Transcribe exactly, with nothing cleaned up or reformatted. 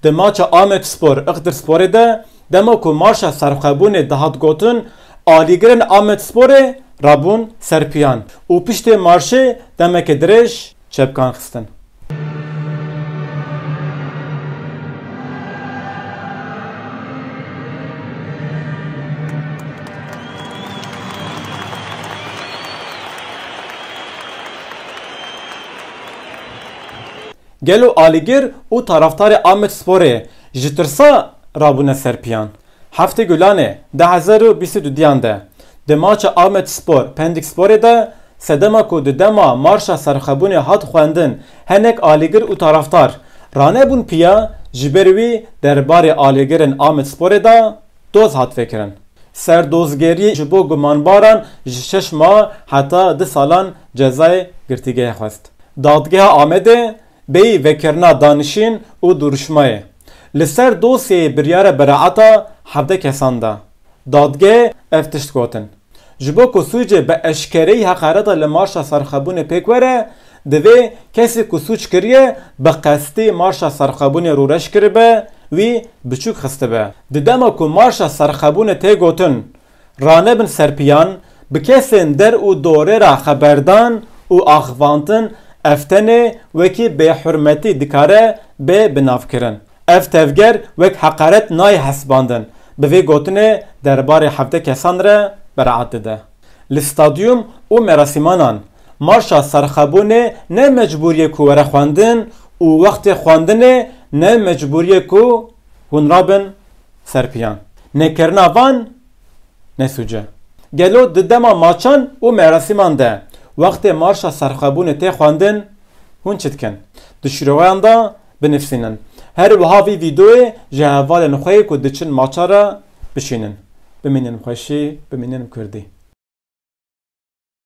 Di maça Amedspor Iğdırsporê de dema ku marşa serxwebûnê dihat gotin, alîgirên Amedsporê rabûn ser piyan û piştê marşê demeke dirêj çepkan xistin. Gelo alîgir û taraftarê Amedsporê ji tirsa rabûne ser piyan? Heftê Gulanê du hezar û bîst û duyan de di maça Amedspor Pendiksporê de sedema ku di dema marşa serxwebûnê hat xwendin, hinek alîgir û taraftar ranebûn piya, ji ber wî derbarê alîgirên Amedsporê de doz hat vekirin. Serdozgeriyê ji bo gumanbaran ji şeş mah heta du salan cezayê girtîgehê xwest. Dadgeha Amedê bêyî vekirina danişîn û duruşmayê. Li ser dosyeyê biryare beraeta hevdeh kesan da. Dadgehê ev tişt gotin: Ji bo ku sûcê bi eşkereyî heqareta li marşa serxwebûnê pêk were, divê kesê ku sûc kiriye bi qestî marşa serxwebûnê rûreş kiribe, wî biçûk xistibe. Di dema ku marşa serxwebûnê tê gotin, ranebin ser piyan, bi kesên der û dorê re xeberdan û axvantin, ev tenê wekî bêhurmetî dikare bê binavkirin. Ev tevger wek heqaret nayê hesibandin, bi vê gotinê derbarê hevdeh kesan re beraet dide. Li stadyum û merasîmanan marşa serxwebûnê ne mecbûriyê ku were xwendin û wextê xwendinê ne mecbûriyê ku hûn rabin ser piyan. Nekirina van ne sûc e. Gelo di dema maçan û merasîman de wextê marşa serxwebûnê tê xwendin, hûn çi dikin? Di şîroveyan de binivîsînin. Her wiha vî vîdeoyê ji hevalên xwe yê ku diçin maça re bişînin. Bimînin xweşî, bimînin kurdî.